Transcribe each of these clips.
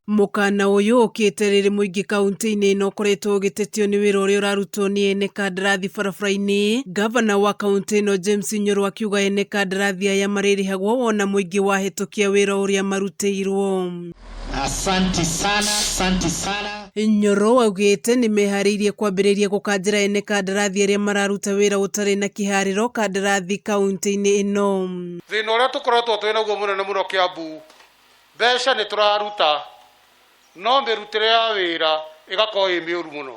Mũkana ũyũ ũkĩte rĩrĩ mũingĩ kaunti-inĩ ĩno ũkoretwo ũgĩtetio nĩ wĩra ũrĩa ũrarutwo nĩ ene kandarathi barabara-inĩ. Gavana wa kaunti ĩno James Nyoro akiuga ene kandarathi aya marĩrĩhagwo wona mũingĩ wahĩtũkia wĩra ũrĩa marutĩirwo. Asanti sana, asanti sana. Nyoro augĩte nĩ meharĩirie kwambĩrĩria gũkanjĩra ene kandarathi arĩa mararuta wĩra ũtarĩ na kĩharĩro kandarathi kaunti-inĩ ĩno. Thĩna ũrĩa tũkoretwo twĩ naguo mũnene mũno Kiambu, mbeca nĩ tũraruta no mĩrutĩre ya wĩra ĩgakorwo ĩ mĩũru mũno.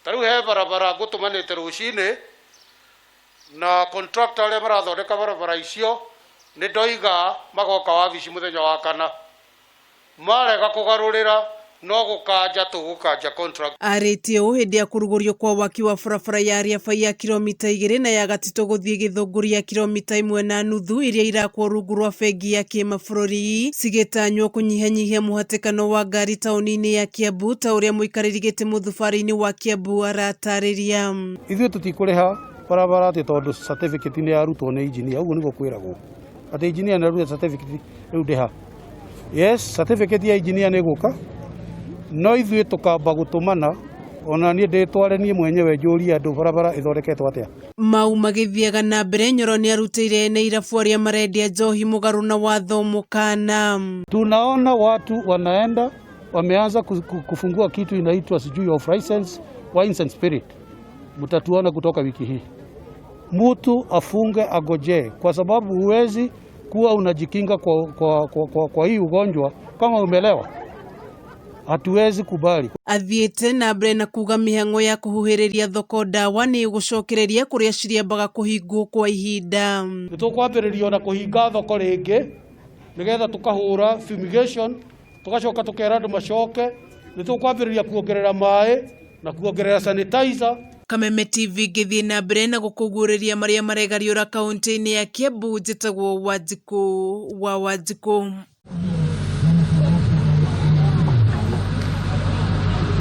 Ta rĩu he barabara ngũtũmanĩte rũcinĩ na contractor arĩa marathondeka barabara icio nĩ ndoiga magoka wabici mũthenya wa kana. Marega kũgarũrĩra no gũkanja tũgũkanja contract. Arĩtie ũũ hĩndĩ ya kũrugũrio kwa waki wa barabara ya Riabai ya kilomita 2 na ya Gatitũ gũthiĩ Gĩthũngũri ya kilomita 1.5 iria irakwo rungu rwa bengi ya kĩmabũrũri cigĩtanywo kũnyihanyihia mũhatĩkano wa ngari taũni-inĩ ya Kiambu ta ũrĩa mũikarĩri gĩtĩ mũthubarĩ-inĩ wa Kiambu aratarĩria. Ithuĩ tũtikũrĩha barabara atĩ tondũ certificate nĩ yarutwo nĩ engineer, ũguo nĩguo kwĩragwo atĩ engineer nĩ arutire certificate rĩu ndĩha. Yes, certificate ya engineer nĩ ĩgũka, no ithuĩ tũkamba gũtũmana ona niĩ ndĩtware niĩ mwenyewe njũrie andũ barabara ĩthondeketwo atĩa. Mau magĩthiaga na mbere Nyoro nĩ arutĩire ene irabu arĩa marendia njohi mũgarũ na watho mũkana. Tunaona watu wanaenda wameanza kufungua kitu inaitwa sijui off license wines and spirit. Mtatuona kutoka wiki hii. Mtu afunge agojee, kwa sababu huwezi kuwa unajikinga kwa hii ugonjwa kama umelewa. Hatuwezi kubali. Athiĩte na mbere na kuga mĩhang'o ya kũhuhĩrĩria thoko ndawa nĩ ĩgũcokereria kũrĩa cirĩambaga kũhingwo kwa ihinda. Nĩ tũkwambĩrĩria ona kũhinga thoko rĩngĩ nĩgetha tũkahũra fumigation, tũgacoka tũkera andũ macoke. Nĩ tũkwambĩrĩria kuongerera maĩ na kuongerera sanitizer. Kameme TV ngĩthiĩ na mbere na gũkũguũrĩria marĩa maregariũra kaunti-inĩ ya Kiambu. Njĩtagwo Wanjikũ wa Wanjikũ.